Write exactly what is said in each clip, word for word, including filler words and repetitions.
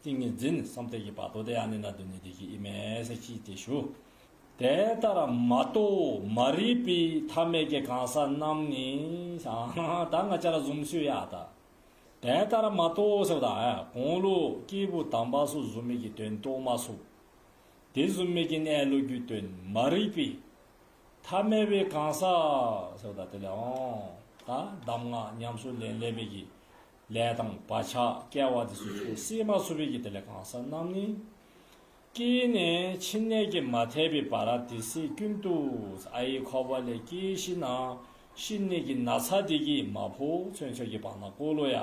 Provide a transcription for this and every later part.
ཏིང་ངེ་འཛིན་བསམ་གཏན་གྱི་བར་དོ་དེ་ཨ་ནི་ནང་འདུ་ནི་དེ་གིས་ཨིན་མས་ཟེར་ཅིག་དེ་ཞུ། དེ་ལྟར་མ་རྟོགས་མ་རིག་པའི་ཐ་མལ་གྱི་གང་ཟག་རྣམས་ནི། ཨ་ད་ང་བཅས་ར་བཟུམ་ཚུ་ཡ་ད། དེ་ལྟར་མ་རྟོགས་ཟེརཝ་ད་གོང་ལུ་སྐྱེས་བུ་དམ་པ་ཚུ་བཟུམ་མའི་གི་དོན་རྟོགས་མ་ཚུགས། དེ་བཟུམ་མའི་གི་གནས་ལུགས་ཀྱི་དོན་མ་རིག་པའི་ཐ་མལ་པའི་གང་ཟག་ཟེརཝ་ད་དེ་ལས་འོང་ད་གདམས་ངག་ཉམས་སུ་ལེན་ལེན་པའི་གི་ལས་དང་བག་ཆགས་སྐྱེ་བ་དེ་ཚུ་ཚུ་སེལ་མ་ཚུགས་པའི་གི་དེ་ལས་གང་ཟག་རྣམས་ནི། སྐྱེས་ནས་ཤི་ནད་ཀྱིས་མ་ཐེག་པའི་བར་དེ་ཚེ་ཀུན་ཏུ། ཨའི་ཁོག་པ་ལས་སྐྱེས་ཞིནམ་ལས་ཤི་ནད་ཀྱི་ན་ཚ་དེ་གིས་མ་ཕོག་ཚུན་ཚོད་ཀྱི་བར་ན་ཀོ་ལུ་ཡ།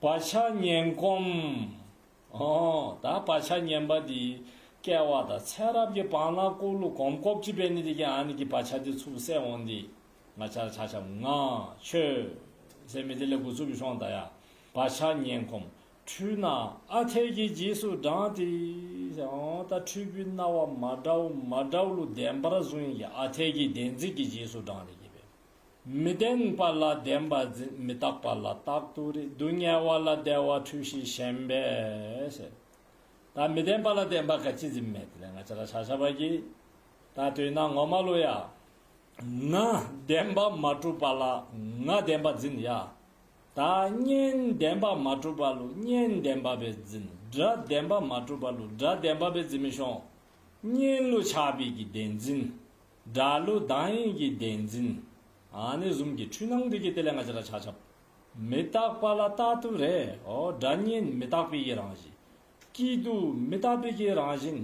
བག་ཆགས་ངན་གོམས། ཨོ་ད་བག་ཆགས་ངན་པ་དེ་སྐྱེ་བ་དང་ཚེ་རབས་ཀྱི་བར་ན་ཀོ་ལུ་གོམས་གོམས་ཅིག་འབད་ནི་དེ་གིས་ཨ་ནི་གི་བག་ཆགས་དེ་ཚུ་སེལ་འོང་སྟེ། ང་བཅས་ར་ཆ་ཁྱབ་ང་ཁྱོད་ཟེར་མི་དེ་ལས་འགོ་བཙུགས་སྦེ་ཤོང་ད་ཡ། བག་ཆགས་ངན་གོམས། འཁྲུལ་སྣང་ཨ་འཐས་ཀྱི་རྗེས་སུ་འབྲངས་ཏེ་ཟེར། ཨོ་ད་འཁྲུལ་པའི་སྣང་བ་མ་འདྲཝ་མ་འདྲཝ་ལུ་བདེན་པར་བཟུང་ཡི་ཨ་འཐས་ཀྱི་བདེན་འཛིན་གྱི་རྗེས་སུ་འབྲངས་ཏེ་གི་སྦེ། མི་བདེན་པ་ལ་བདེན་པ་འཛིན། མི་རྟག་པ་ལ་རྟག་ཏུ་རེ། སྡུག་བསྔལ་བ་ལ་བདེ་བ་འཁྲུལ་ཞེས་ཞེན་པས་ཟེར། ད་མི་བདེན་པ་ལ་བདེན་པ་ག་ཅི་འཛིན་མས། དེ་ལས་ང་བཅས་ར་ཆ་ཁྱབ་ཀྱིས་ད་དོན་ངོ་མ་ལུ་ཡ། ང་བདེན་པ་མ་གྲུབ་པ་ལ་ང་བདེན་པ་འཛིན་ཡ། ད་གཉེན་བདེན་པ་མ་གྲུབ་པ་ལུ་གཉེན་བདེན་པ་སྦེ་འཛིན། དགྲ་བདེན་པ་མ་གྲུབ་པ་ལུ་དགྲ་བདེན་པ་སྦེ་འཛིན་མི་ཤོང་། གཉེན་ལུ་ཆགས་པའི་གི་བདེན་འཛིན། དགྲ་ལུ་སྡང་ཡི་གི་བདེན་འཛིན། ཨ་ནི་བཟུམ་གྱི་འཁྲུལ་སྣང་དེ་གིས་དེ་ལས་ང་བཅས་ར་ཆ་ཁྱབ། མི་རྟག་པ་ལ་རྟག་ཏུ་རེ། ཨོ་དགྲ་གཉེན་མི་རྟག་པའི་གི་རང་བཞིན། སྐྱིད་སྡུག་མི་རྟག་པའི་གི་རང་བཞིན།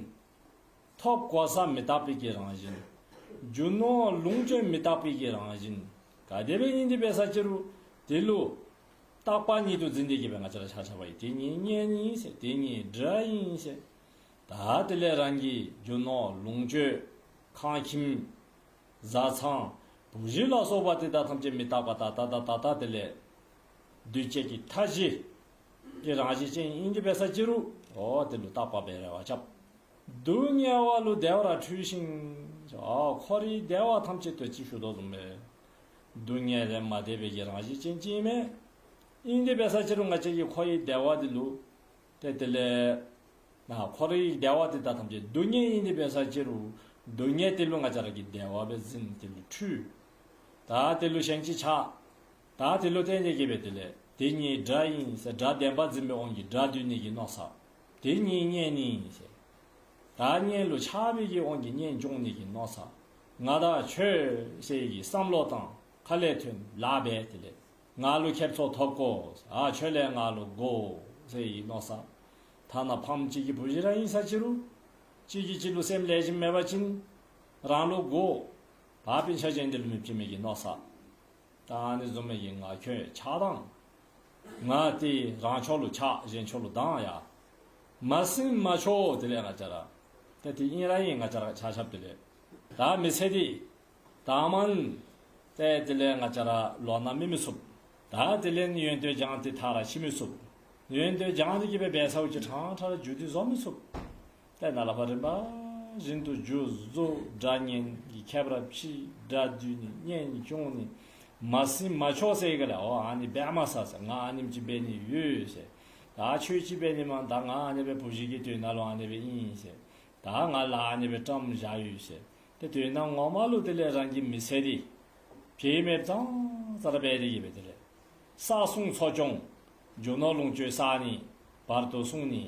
ཐོབ་གོ་ས་མི་རྟག་པའི་གི་རང་བཞིན། རྒྱུ་ནོར་ལོངས་སྤྱོད་མི་རྟག་པའི་གི་རང་བཞིན། ག་དེ་སྦེ་ཨིན་དེ་འབད་ས་ཅི་རུང་དེ་ལུ་རྟག་པ་ཉིད་དུ་འཛིན་ཏེ་གི་སྦེ་ང་བཅས་ར་ཆ་ཁྱབ་ཀྱིས་དེ་ནི་གཉེན་ཨིན་ཟེར། དེ་ནི་དགྲ་ཨིན་ཟེར། ད་དེ་ལས་རང་གི་རྒྱུ་ནོར་ལོངས་སྤྱོད་ཁང་ཁྱིམ་བཟའ་ཚང་བུ་གཞི་ལ་སོགས་པ་དེ་དག་ཐམས་ཅད་མི་རྟག་པ་ད་ལྟ་ད་ལྟ་དེ་ལས་འདུས་བྱས་ཀྱི་མཐའ་བཞི་གི་རང་བཞིན་ཅན་ཨིན་དེ་འབད་ས་ཅི་རུང་ཨོ་དེ་ལུ་རྟག་པ་སྦེ་རེ་བ་རྐྱབ། སྡུག་བསྔལ་བ་ལུ་བདེ་བར་འཁྲུལ་ཞིང་། ཨོ་འཁོར་བའི་བདེ་བ་ཐམས་ཅད་དུ་ཅིག་ཞུ་དོ་བཟུམ་སྦེ་སྡུག་བསྔལ་ལས་མ་འདས་པའི་གི་རང་བཞིན་ཅན་ཅིག་ཨིན་མས། ཨིན་དེ་འབད་ས་ཅི་རུང་ང་བཅས་ཀྱིས་འཁོར་བའི་བདེ་བ་དེ་ལུ་ཏེ་དེ་ལས་ན་འཁོར་བའི་བདེ་བ་དེ་དག་ཐམས་ཅད་སྡུག་བསྔལ་ཨིན་དེ་འབད་ས་ཅི་རུང་སྡུག་བསྔལ་དེ་ལུ་ང་བཅས་ར་གིས་བདེ་བ་སྦེ་འཛིན། དེ་ལུ་འཁྲུལ། ད་དེ་ལུ་ཞེན་ཅིང་ཆགས། ད་དེ་ལུ་བརྟེན་ཏེ་གི་སྦེ་དེ་ལས་དེ་ནི་དགྲ་ཨིན་ཟེར་དགྲ་བདེན་པ་འཛིན་པའི་དབང་གིས་དགྲ་འདུལ་ནི་གི་མནོ་བསམ། དེ་ནི་གཉེན་ཨིན་ཟེར། ད་གཉེན་ལུ་ཆགས་པའི་གི་དབང་གིས་གཉེན་སྐྱོང་ནི་གི་མནོ་བསམ། ང་དང་ཁྱོད་ཟེར་གྱི་བསམ་བློ་དང་ཁ་ལས་ཐོན་ལཱ་འབད་དེ་ལས་ང་ལུ་ཁེབ་སང་ཐོབ་དགོ། ཨ་ཁྱོད་ལས་ང་ལུ་དགོ་ཟེར་གྱི་མནོ་བསམ། ཐ་ན་ཕམ་གཅིག་གི་བུ་གཞི་ར་ཨིན་ས་ཅི་རུང་གཅིག་གིས་གཅིག་ལུ་སེམས་ལེགས་ཤོམ་མེད་པ་ཅིན་རང་ལུ་དགོ། ད་སྤུན་ཆ་གཞན་དེ་ལུ་མི་བྱིན་མི་གི་མནོ་བསམ། ད་ཨ་ནི་བཟུམ་མའི་གི་ང་ཁྱོད་ཆགས་སྡང་། ང་དེ་རང་ཕྱོགས་ལུ་ཆགས་གཞན་ཕྱོགས་ལུ་སྡང་ཡ། མ་སྲིང་མ་ཆོག་དེ་ལས་ང་བཅས་ར་ཏེ་དེ་ཨིན་ར་ཨིན། ང་བཅས་ར་ཆ་ཁྱབ་དེ་ལས་ད་མི་ཚེ་འདི་ད་མན་ཏེ་དེ་ལས་ང་བཅས་ར་ལོ་ན་མི་མི་ཚུགས། ད་དེ་ལས་ནི་ཡོན་ཏན་སྦྱངས་ཏེ་ཐག་ར་ཆད་མི་ཚུགས། ཡོན་ཏན་སྦྱངས་ཏེ་གི་སྦེ་འབད་ཚརཝ་ཅིག་ཕྲང་ཕྲང་ར་རྒྱུ་དེ་བཟོ་མི་ཚུགས། ཏེ་ནཱ་ལས་ཕར་རིམ་པ་བཞིན་དུ་རྒྱུ་བཟོ། དགྲ་གཉེན་གྱི་ཁྱད་པར་ཕྱེ། དགྲ་འདུལ་ནི་གཉེན་སྐྱོང་ནི་མ་སྲིང་མ་ཆོག་ཟེར་ག་ལས་ཨོ་ཨ་ནི་འབད་མ་ས་ས་ང་ཨ་ནེམ་ཅིག་འབད་ནི་ཡོད་ཟེར། ད་ཁྱོད་ཅིག་འབད་ནི་མ་ད་ང་ཨ་ནི་སྦེ་བུ་གཞི་གི་དོན་ནང་ལུ་ཨ་ནི་སྦེ་ཨིན་ཟེར། ད་ང་ལཱ་ཨ་ནི་སྦེ་བཀྲམ་བཞག་ཡོད་ཟེར། ཏེ་དོན་ངོ་མ་ལུ་དེ་ལས་རང་གི་མི་ཚེ་འདི་བྱེད་མེདཔ་ཙང་ཙ་ར་འབད་དེ་གི་སྦེ་དེ་ལས་བསགས་སྲུང་འཚོ་སྐྱོང་རྒྱུ་ནོར་ལོངས་སྤྱོད་བསགས་ནི་བར་དོ་སྲུང་ནི་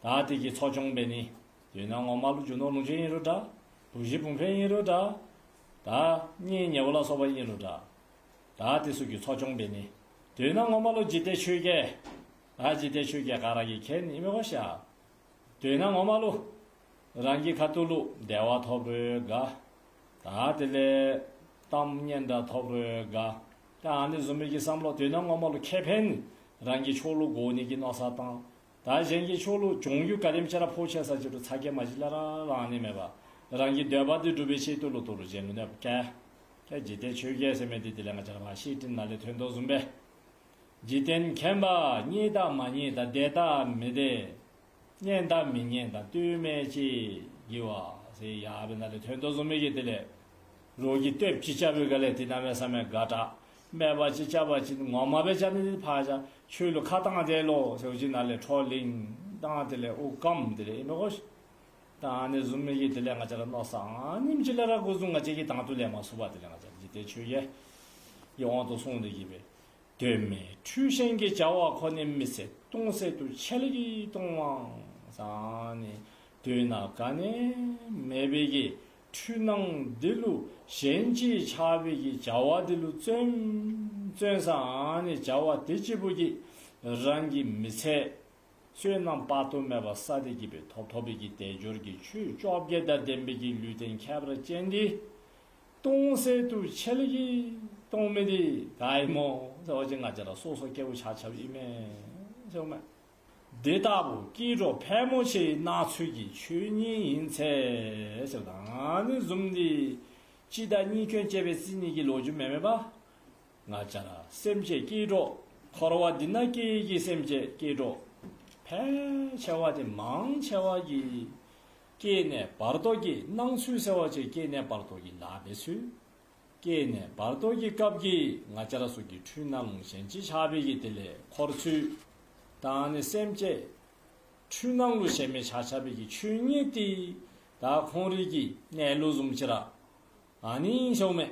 ད་དེ་གི་འཚོ་སྐྱོང་འབད་ནི། དོན་ངོ་མ་ལུ་རྒྱུ་ནོར་ལོངས་སྤྱོད་ཨིན་རུང་འདྲ། བུ་གཞི་བུམོ་ཨིན་རུང་འདྲ། ད་གཉེན་ཉེ་བོ་ལ་སོགས་པ་ཨིན་རུང་འདྲ། ད་དེ་ཚུ་གི་འཚོ་སྐྱོང་འབད་ནི། དོན་ངོ་མ་ལུ་འཇིག་རྟེན་ཆོས་བརྒྱད། ད་འཇིག་རྟེན་ཆོས་བརྒྱད་ག་ར་གིས་མཁྱེན་ནི་མས་གོ་ཤ། དོན་ངོ་མ་ལུ་རང་གི་ཁ་ཐུག་ལུ་བདེ་བ་ཐོབ་རུང་དགའ། ད་དེ་ལས་གཏམ་སྙན་གྲགས་ཐོབ་རུང་དགའ། ད་ཨ་ནི་བཟུམ་མའི་གི་བསམ་བློ་དོན་ངོ་མ་ལུ་ཁེ་ཕན་རང་གི་ཕྱོགས་ལུ་དགོ་ནི་གི་མནོ་བསམ་བཏང་། ད་གཞན་གྱི་ཕྱོགས་ལུ་གྱོང་གུད་ག་དེམ་ཅིག་ར་ཕོག་ཆི་ས་ཅི་རུང་ཚ་གྱང་མ་བཞེས་ལ་ར་ལང་ནི་མེད་པར་རང་གི་འདོད་པ་དེ་སྒྲུབ་པའི་ཆེད་དུ་ལུ་དོ་རུང་གཞན་ལུ་གནོད་པ་བཀལ། ཏེ་འཇིག་རྟེན་ཆོས་བརྒྱད་ཟེར་མི་འདི་དེ་ལས་ང་བཅས་ར་བཤེས་སྤྲིང་ནང་ལས་ཐོན་དོ་བཟུམ་སྦེ། འཇིག་རྟེན་མཁྱེན་པ་རྙེད་དང་མ་རྙེད་དང་བདེ་དང་མི་བདེ། སྙན་དང་མི་སྙན་དང་ལྟོས་མེད་ཅེས་བགྱི་བ་ཟེར་ཡ་སྦེ་ནཱ་ལས་ཐོན་དོ་བཟུམ་མའི་གི་དེ་ལས་རོགས་ཀྱིས་ལྟོས་ཅིག་རྐྱབ་པའི་སྒང་ལས་དེ་གནམ་མེད་ས་མེད་དགའ་དྲགས། སྨད་པ་ཅིག་རྐྱབ་པ་ཅིན་ངོ་མ་སྦེ་རྐྱབ་ནི་དེ་ཕར་བཞག། ཁྱོད་ལུ་ཁ་བཏང་སྟེ་ལོ་ཟེར་བ་ཅིན་ནཱ་ལས་ཁྲོ་ལིང་ དང་དེ་ལས་དབུགས་སྐམ་དེ་ལས་ཨིན་མས་གོ། ད་ཨ་ནི་བཟུམ་མའི་གི་དེ་ལས་ང་བཅས་ར་མནོ་བསམ་ཨ་ནེམ་ཅིག་ལས་ར་འགོ་བཟུང་ང་བཅས་ཀྱིས་དང་དུ་ལེན་མ་ཚུགས་པར་དེ་ལས་ང་བཅས་ར་འཇིག་རྟེན་ཆོས་བརྒྱད་ཀྱི་དབང་དུ་སོང་སྟེ་གི་སྦེ། དོན་མེད་འཁྲུལ་ཞེན་གྱི་བྱ་བ་ཁོ་ནས་མི་ཚད། སྟོང་ཟད་དུ་ཆེ་ལ་གིས་སྟོང་བའང་ཟེར་ནི། དོན་དག་ག་ནི་མེད་པའི་གི་འཁྲུལ་སྣང་འདི་ལུ་ཞེན་ཅིང་ཆགས་པའི་གི་བྱ་བ་འདི་ལུ་བརྩོན་བརྩོན་ཟེར་ནི་བྱ་བ་དེ་གཅིག་པུ་གིས་རང་གི་མི་ཚེ་བསོད་ནམས་དཔག་ཏུ་མེད་པ་བསགས་ཏེ་གི་སྦེ་ཐོབ་ཐོབ་པའི་གི་དལ་འབྱོར་གྱི་ཆོས་བཅོ་བརྒྱད་དང་ལྡན་པའི་གི་ལུས་རྟེན་ཁྱད་པར་ཅན་འདི་སྟོང་ཟད་དུ་ཆེ་ལ་གིས་སྟོང་མི་འདི་ག་ཨིན་མོ་ཟེར་བ་ཅིན་ང་བཅས་ར་སོ་སོ་སྐྱེ་བོ་ཆ་ཁྱབ་ཨིན་མས་ཟེརཝ་མས། དེ་ལྟ་བུ་སྐྱེ་འགྲོ་ཕལ་མོ་ཆེའི་སྣང་ཚུལ་གྱི་ཆོས་ཉིད་ཡིན་ཚེ་ཟེར། ད་ཨ་ནི་བཟུམ་འདི་གཅིག་དང་གཉིས་སྐྱོན་བཅས་པའི་རྩིས་ཉིད་ཀྱི་ལོ་རྒྱུས་མེན་མས་པ། ང་བཅས་ར་སེམས་ཅན་སྐྱེ་འགྲོ་འཁོར་བ་འདི་ནང་སྐྱེ་བའི་གི་སེམས་ཅན་སྐྱེ་འགྲོ་ཕལ་ཆེ་བ་དེ་མང་ཆེ་བ་གིས་སྐྱེ་གནས་བར་དོ་གི་སྣང་ཚུལ་ཟེར་བ་ཅིན་སྐྱེ་གནས་བར་དོ་གི་ལཱ་འབད་ཚུལ། སྐྱེ་གནས་བར་དོ་གི་སྐབས་ཀྱི་ང་བཅས་ར་ཚུ་གི་འཁྲུལ་སྣང་ལུ་ཞེན་ཅིང་ཆགས་པའི་གི་དེ་ལས་འཁོར་ཚུལ། ད་ཨ་ནི་སེམས་ཅན་འཁྲུལ་སྣང་ལུ་ཞེན་མི་ཆགས་ཆགས་པའི་གི་ཆོས་ཉིད་དེ་ད་ཁོང་རའི་གི་གནས་ལུགས་བཟུམ་ཅིག་ར་ཨ་ནི་ཟེརཝ་མས།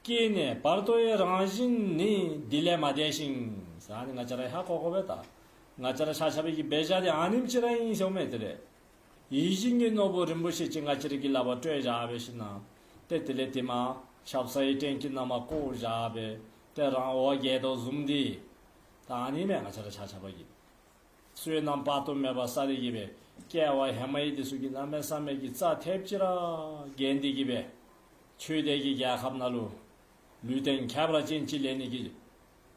སྐྱེ་གནས་བར་དོའི་རང་བཞིན་ནི་འདི་ལས་མ་འདས་ཤིང་ཟེར་ནི་ང་བཅས་ར་ཧ་གོ་དགོ་པས། ད་ང་བཅས་ར་ཆ་ཁྱབ་ཀྱི་དཔེ་ཆ་དེ་ཨ་ནེམ་ཅིག་ར་ཨིན་ཟེརཝ་མས། དེ་ལས་ཡིད་བཞིན་གྱི་ནོར་བུ་རིན་པོ་ཆེ་ཅིག་ང་བཅས་ར་གི་ལག་པར་སྤྲོད་བཞག་སྦེ་ཞིནམ་ལས་ཏེ་དེ་ལས་དེ་མར་ཆབ་གསང་གི་སྟེང་གི་ནང་མར་བཀོ་བཞག་སྦེ་ཏེ་རང་འོ་བརྒྱལ་དོ་བཟུམ་འདི་ད་ཨ་ནི་མས། ང་བཅས་ར་ཆ་ཁྱབ་ཀྱིས་བསོད་ནམས་དཔག་ཏུ་མེད་པ་བསགས་ཏེ་གི་སྦེ་སྐྱེ་བ་ཧེ་མའི་དེ་ཚུ་གིས་གནམ་མེད་ས་མེད་ཀྱི་རྩ་ཐེབས་ཅིག་ར་འགེངས་ཏེ་གི་སྦེ་ཆོས་ལྡན་གྱི་རྒྱལ་ཁབ་ནང་ལུ་ལུས་རྟེན་ཁྱད་པར་ཅན་ཅིག་ལེན་ནི་གི་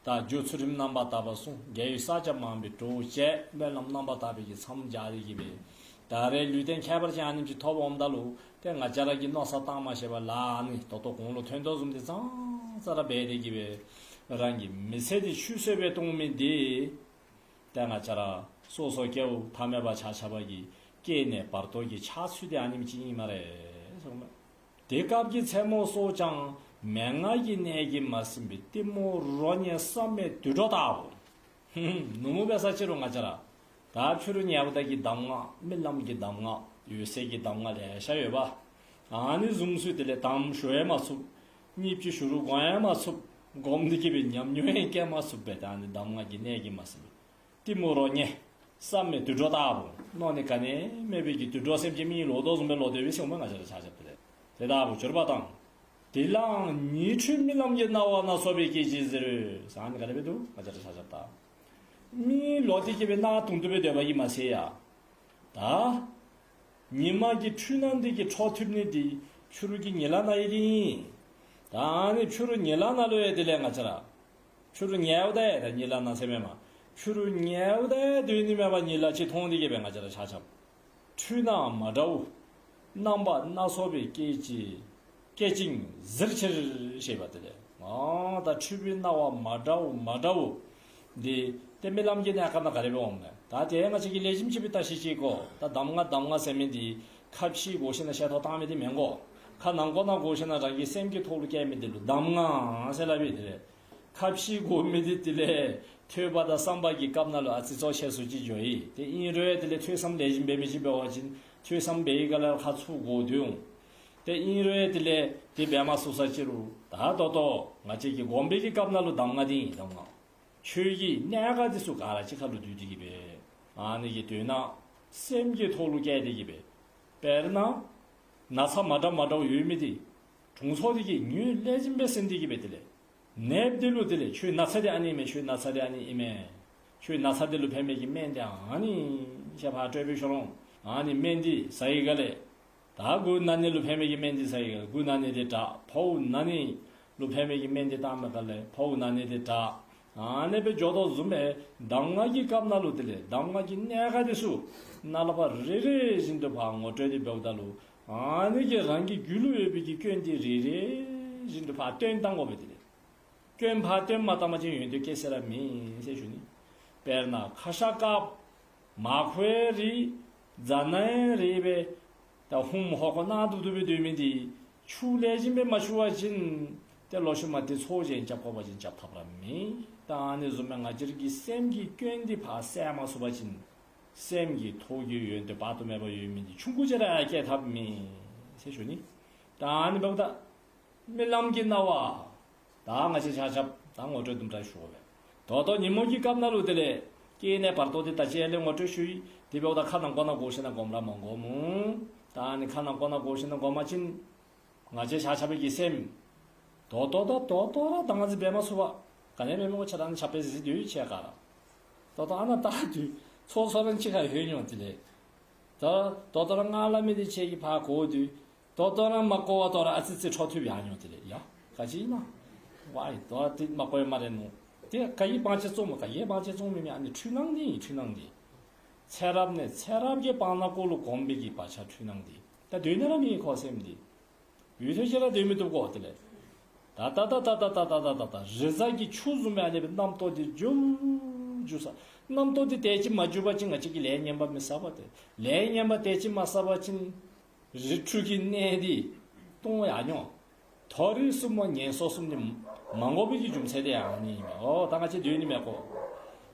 ད་རྒྱུ་ཚུལ་ཁྲིམས་རྣམ་པར་དག་པ་བསྲུང་། དགེ་བའི་བསགས་སྦྱང་མང་པོ་སྒྲུབ་ཅེས་སྨོན་ལམ་རྣམ་པར་དག་པའི་གི་མཚམས་སྦྱར་ཏེ་གི་སྦེ་ད་རེས་ལུས་རྟེན་ཁྱད་པར་ཅན་ཨ་ནེམ་ཅིག་ཐོབ་འོངམ་ད་ལུ་ཏེ་ང་བཅས་ར་གིས་མནོ་བསམ་བཏང་མ་ཤེས་པར་ལཱ་ཨ་ནི་ད་ལྟོ་གོང་ལུ་ཐོན་དོ་བཟུམ་འདི་ཙང་ཙ་ར་འབད་དེ་གི་སྦེ་རང་གི་མི་ཚེ་འདི་ཆུད་ཟོས་སྦེ་གཏང་མི་འདི་ཏེ་ང་བཅས་ར་སོ་སོ་སྐྱེ་བོ་ཐ་མལ་པ་ཆ་ཁྱབ་ཀྱི་སྐྱེ་གནས་བར་དོ་གི་ཆགས་ཚུལ་འདི་ཨ་ནེམ་ཅིག་ཨིན་སྨ་རེ་ཟེརཝ་མས། དེ་སྐབས་ཀྱི་མཚན་མོ་སོགས་ཀྱང་མན་ངག་གི་གནད་ཀྱིས་མ་ཟིན་པའི་གཏི་མུག་རོ་ཉལ་བསམ་མེད་དུད་འགྲོ་ལྟ་བུ། ནུབ་མོ་འབད་ས་ཅིག་རུང་ང་བཅས་ར་ད་ཕྱི་རུ་ཉལཝ་ད་གི་གདམས་ངག་རྨི་ལམ་གྱི་གདམས་ངག་འོད་གསལ་གྱི་གདམས་ངག་ལེ་ཤ་ཡོད་པ། ཨ་ནི་བཟུམ་ཚུ་དེ་ལས་དམ་ཞུ་ཡང་མ་ཚུགས། གཉིས་ཅིག་ཞུ་རུང་སྒོམ་ཡང་མ་ཚུགས། སྒོམ་སྟེ་གི་སྦེ་ཉམས་མྱོང་ཡང་བསྐྱེད་མ་ཚུགས་པས། ད་ཨ་ནི་གདམས་ངག་གི་གནད་ཀྱིས་མ་ཟིན་པའི་གཏི་མུག་རོ་ཉལ་བསམ་མེད་དུད་འགྲོ་ལྟ་བུ། མནོ་ནི་ག་ནི་མེད་པའི་གི་དུད་འགྲོ་སེམས་ཅན་མི་ལོག་དོ་བཟུམ་སྦེ་ལོག་སྡོད་པས་ཟེརཝ་མས། ང་བཅས་ར་ཆ་ཁྱབ་དེ་ལས་དེ་ལྟ་བུ་གྱུར་པ་དང་། དེ་ལའང་ཉི་འཁྲུལ་རྨི་ལམ་གྱི་སྣང་བ་སྣ་ཚོགས་པའི་སྐད་ཅིག་ཟེར་ཟེར་ནི་ག་དེ་སྦེ་འདུག། ང་བཅས་ར་ཆ་ཁྱབ་ད་མི་ལོག་སྟེ་གི་སྦེ་གནག་དུང་དུ་སྦེ་སྡོད་པ་གིས་མ་ཚད་ཡ། ད་ཉི་མ་གི་འཁྲུལ་སྣང་འདི་གིས་འཕྲོ་མཐུད་ནི་འདི་ཕྱི་རུ་གི་གཉིད་ལམ་ནང་ཡོད་དེ་ཨིན། ད་ཨ་ནི་ཕྱི་རུ་གཉིད་ལམ་ནང་ལུ་ཡང་དེ་ལས་ང་བཅས་ར་ཕྱི་རུ་ཉལཝ་ད་ཡང་ད་གཉིད་ལམ་ནང་ཟེར་མེན་མས། ཕྱི་རུ་ཉལཝ་ད་ཡང་སྡོད་ནི་མེད་པར་གཉིད་ལམ་ཅིག་མཐོང་སྟེ་གི་སྦེ་ང་བཅས་ར་ཆ་ཁྱབ་འཁྲུལ་སྣང་མ་འདྲཝ་རྣམ་པ་སྣ་ཚོགས་པའི་སྐད་ཅིག་སྐད་ཅིག་ཟེར་ཕྱིར་ཞེས་པ་དེ་ལས། ཨ་ད་འཁྲུལ་པའི་སྣང་བ་མ་འདྲཝ་མ་འདྲཝ་འདི་ཏེ་རྨི་ལམ་གྱི་གནས་སྐབས་ནང་ག་དེ་སྦེ་འོངམ་མས། ད་དེ་ང་བཅས་ཀྱིས་ལེགས་ཤོམ་ཅིག་སྦེ་བརྟག་ཞིབ་ཅིག་དགོ། ད་གདམས་ངག་གདམས་ངག་ཟེར་མི་འདི་ཁ་ཕྱི་བསྒོར་ཞིནམ་ལས་བཤད་ཐོག་བཏང་མི་འདི་མེན་གོ། ཁ་ནང་ཁོག་ནང་བསྒོར་ཞིནམ་ལས་རང་གི་སེམས་ཀྱི་ཐོག་ལུ་བསྐྱེད་མི་འདི་ལུ་གདམས་ངག་ཟེར་སླབ་ཨིན། དེ་ལས་ཁ་ཕྱི་བསྒོར་མི་འདི་དེ་ལས་ཐོས་པ་དང་བསམ་པ་གི་སྐབས་ནང་ལུ་ཨ་ཙི་ཚོགས་ཆེ་སུ་ཅིག་འགྱོ་ཡི། ཏེ་ཨིན་རུང་ཡང་དེ་ལས་ཐོས་བསམ་ལེགས་ཤོམ་འབད་མི་ཅིག་འབད་བ་ཅིན་ཐོས་བསམ་འབད་བའི་སྐབས་ལུ་ཁ་ཚུར་བསྒོར་སྡོད་འོང་། ཏེ་ཨིན་རུང་ཡང་དེ་ལས་དེ་འབད་མ་ཚུགས་ས་ཅིག་རུང་ད་ད་ལྟོ་ང་བཅས་ཀྱིས་སྒོམ་པའི་གི་སྐབས་ནང་ལུ་གདམས་ངག་འདི་ཨིན། གདམས་ངག་ཆོས་ཀྱི་གནད་འགག་འདི་ཚུ་ག་ར་གཅིག་ཁར་ལུ་བསྡུས་ཏེ་གི་སྦེ་ཨ་ནི་གི་དོན་དག་སེམས་ཀྱི་ཐོག་ལུ་བསྐྱེད་དེ་གི་སྦེ། དཔེར་ན་ན་ཚ་མ་འདྲཝ་མ་འདྲཝ་ཡོད་མི་འདི་དྲུང་འཚོ་འདི་གིས་ངོས་ལེགས་ཤོམ་སྦེ་ཟིན་ཏེ་གི་སྦེ་དེ་ལས་ནདཔ་འདི་ལུ་དེ་ལས་ཁྱོད་ན་ཚ་འདི་ཨ་ནི་ཨིན་མས། ཁྱོད་ན་ཚ་འདི་ཨ་ནི་ཨིན་མས། ཁྱོད་ན་ཚ་འདི་ལུ་ཕན་མི་གི་སྨན་འདི་ཨ་ནི་ཨིན་ཟེར་ཕར་སྤྲོད་པའི་ཤུལ་ལུ་ཨ་ནི་སྨན་འདི་ཟ་བའི་སྒང་ལས་ད་མགུ་ན་ནི་ལུ་ཕན་མི་གི་སྨན་འདི་ཟ་བའི་སྒང་ལས་མགུ་ན་ནི་འདི་དྲག། ཕོཝ་ན་ནི་ལུ་ཕན་མི་གི་སྨན་འདི་བཏང་བའི་སྒང་ལས་ཕོཝ་ན་ནི་འདི་དྲག། ཨ་ནི་སྦེ་འགྱོ་དོ་བཟུམ་སྦེ་གདམས་ངག་གི་སྐབས་ནང་ལུ་དེ་ལས་གདམས་ངག་གི་གནད་འགག་འདི་ཚུ་ནཱ་ལས་ཕར་རེ་རེ་བཞིན་དུ་ཕར་ངོ་སྤྲོད་དེ་འབདཝ་ད་ལུ་ཨ་ནི་གིས་རང་གི་རྒྱུད་ལུ་ཡོད་པའི་གི་སྐྱོན་འདི་རེ་རེ་བཞིན་དུ་ཕར་བཏོན་བཏང་དགོ་པས། དེ་ལས་སྐྱོན་ཕར་བཏོན་མ་བཏང་པ་ཅིན་ཡོན་ཏན་སྐྱེ་ས་ར་མེད་ཟེར་ཞུ་ནི། དཔེར་ན་ཁ་ཤ་དཀརཔོ་མ་ཁོ་རི་རྫ་ནང་རི་སྦེ་ད་ཧུམ་ཧོ་ཁོ་ནང་དུ་དུ་སྦེ་སྡོད་མི་འདི་ཆུ་ལེགས་ཤོམ་སྦེ་མ་བྱུང་བ་ཅིན་ཏེ་ལོག་ཤུལ་མ་ཏེ་ཚོགས་གཞན་རྐྱབ་དགོ་པ་ཅིན་རྐྱབ་ཐབས་ར་མེད། ད་ཨ་ནི་བཟུམ་སྦེ་ང་བཅས་ར་གི་སེམས་ཀྱི་སྐྱོན་འདི་ཕར་བསལ་མ་ཚུགས་པ་ཅིན་ སེམས་ཀྱི་ཐོག་གི་ཡོན་ཏན་དཔག་ཏུ་མེད་པ་ཡོད་མི་འདི་ཆུང་ཀུ་ཅིག་ར་སྐྱེ་ཐབས་མེད་ཟེར་ཞུ་ནི། ད་ཨ་ནི་འབདཝ་ད་རྨི་ལམ་གྱི་སྣང་བ། ད་ང་བཅས་ཆ་ཁྱབ་ད་ངོ་སྤྲོད་དུམ་གྲ་ཞུ་བས། ད་ལྟོ་ཉིན་མོ་གི་སྐབས་ནང་ལུ་དེ་ལས་སྐྱེ་གནས་བར་དོ་དེ་ད་ཅི་ཡར་ལས་ངོ་སྤྲོད་ཞུ་ཡི། དེ་འབདཝ་ད་ཁ་ནང་ཁོག་ནང་གོ་ཤེས་ན་སྒོམ་ར་མ་སྒོམ། ད་ཨ་ནི་ཁ་ནང་ཁོག་ནང་གོ་ཤེས་ན་སྒོམ་པ་ཅིན། ང་བཅས་ཆ་ཁྱབ་ཀྱི་སེམས། ད་ལྟོ་ད་ད་ལྟོ་ར་དང་ཟི་འབད་མ་ཚུགས་པ། ག་ནི་འབད་མི་དགོ། ཆ་ད་ནི་ཆ་པེ་ཟི་དུས་ཆེ་ག་ར། ད་ལྟོ་ཨ་ནཱ་ད་དུས་ཚོགས་ཚོགས་རང་ཅིག་ཁར་ལྷོད་འོང་དེ་ལས། ད་ད་ལྟོ་ར་ང་ལ་མི་དེ་ཆེ་གི་ཕར་གོ་དུས། ད་ལྟོ་ར་མ་གོ་བར་ད་ར་ཨ་ཙི་ཙི་འཕྲོ་མཐུད་ཡར་འོང་དེ་ལས། ཡ་ག་ཅི་ཨིན་ན། ཝའི་ད་དེ་མ་གོ་ཡ་མ་རེད་ནོ། དེ་ག་ཡི་བང་ཆེན་བཙོང་མོ། ག་ཡི་བང་ཆེན་བཙོང་མི་མེད། ཨ་ནི་འཁྲུལ་སྣང་དེ་ཨིན། འཁྲུལ་སྣང་དེ། ཚེ་རབས་ནས་ཚེ་རབས་ཀྱི་བར་ན་ཀོ་ལུ་གོམས་པའི་གི་བག་ཆགས་འཁྲུལ་སྣང་དེ། ད་དོན་ནི་ར་མེད་ཁོ་སེམས་འདི། ཡུན་ཐུང་ཅིག་ར་སྡོད་མི་བཏུབ་གོ་དེ་ལས། ད་ད་ད་རི་གཟར་གྱི་ཆུ་བཟུམ་སྦེ་ཨ་ནི་སྦེ་རྣམ་རྟོག་འདི་འགྱུར་འགྱུར་ས། རྣམ་རྟོག་འདི་དེ་ཅིག་མ་འགྱུར་བ་ཅིན་ང་བཅས་ཀྱིས་ལས་ངན་པ་མི་བསགས་པ་སྟེ། ལས་ངན་པ་དེ་ཅིག་མ་བསགས་པ་ཅིན་རི་ཁྲོད་ཀྱི་གནས་འདི་སྟོང་ཡར་འོང་། མཐོ་རིས་སུ་མ་ངན་སོང་གསུམ་ནི་མ་འགོག་པའི་གི་རྒྱུ་མཚན་དེ་ཨ་ནི་ཨིན་མས། འོ་ད་ང་བཅས་སྡོད་ནི་མེད་གོ།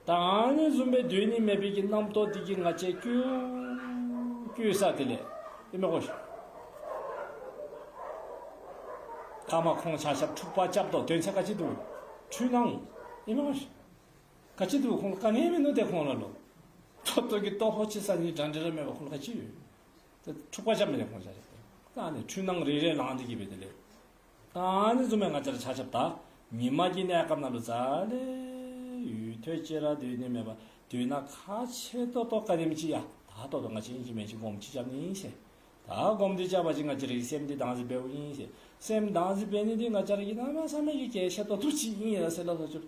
ད་ཨ་ནི་བཟུམ་སྦེ་སྡོད་ནི་མེད་པའི་གི་རྣམ་རྟོག་འདི་གིས་ང་བཅས་སྐྱོ་སྐྱོ་ས་དེ་ལས་ཨིན་མས་གོ་ཤིག། ཁ་མ་ཁོང་ཆ་ཁྱབ་འཁྲུག་པ་རྐྱབ་དོ། དོན་ཚན་ག་ཅི་འདུག། འཁྲུལ་སྣང་ཨིན་མས་གོ་ཤིག། ག་ཅི་འདུག། ཁོང་ག་ནི་མིན་ནུག་དེ་ཁོང་ལ་ལོ། ཏོག་ཏོ་གི་ལྟོ་ཕོག་ཅིག་ཟ་ནི་འདྲ་འདྲ་ར་མེད་པ་ཁོང་ལ་ག་ཅི་ཡོད། ད་འཁྲུག་པ་རྐྱབ་མི་དེ་ཁོང་ཆ་ཁྱབ། ད་ཨ་ནི་འཁྲུལ་སྣང་རེ་རེ་ལངས་ཏེ་གི་སྦེ་དེ་ལས། ད་ཨ་ནི་བཟུམ་སྦེ་ང་བཅས་ར་ཆ་ཁྱབ་ད་ཉི་མ་གི་གནས་སྐབས་ནང་ལུ་རྩ་ལས་ཡུན་ཐུང་ཅིག་ར་སྡོད་ནི་མེད་པར་སྡོད་ན་ཁག་ཆེ་ཏོག་ཏོ་ག་དེམ་ཅིག་ཡ། ད་ད་ལྟོ་ང་བཅས་ཨིན་ཅི་མིན་ཅི་སྒོམ་ཅིག་རྐྱབ་ནི་ཨིན་ཟེར། ད་སྒོམ་འདི་རྐྱབ་པ་ཅིན་ང་བཅས་རའི་སེམས་འདི་དྭངས་ཟིང་འབདཝ་ཨིན་ཟེར། སེམས་དྭངས་ཟིང་འབད་ནི་འདི་ང་བཅས་ར་གི་གནམ་མེད་ས་མེད་ཀྱི་གལ་ཆེ་ཏོག་ཏོ་ཅིག་ཨིན་ཟེར་སླབ་དོ་ཅིག།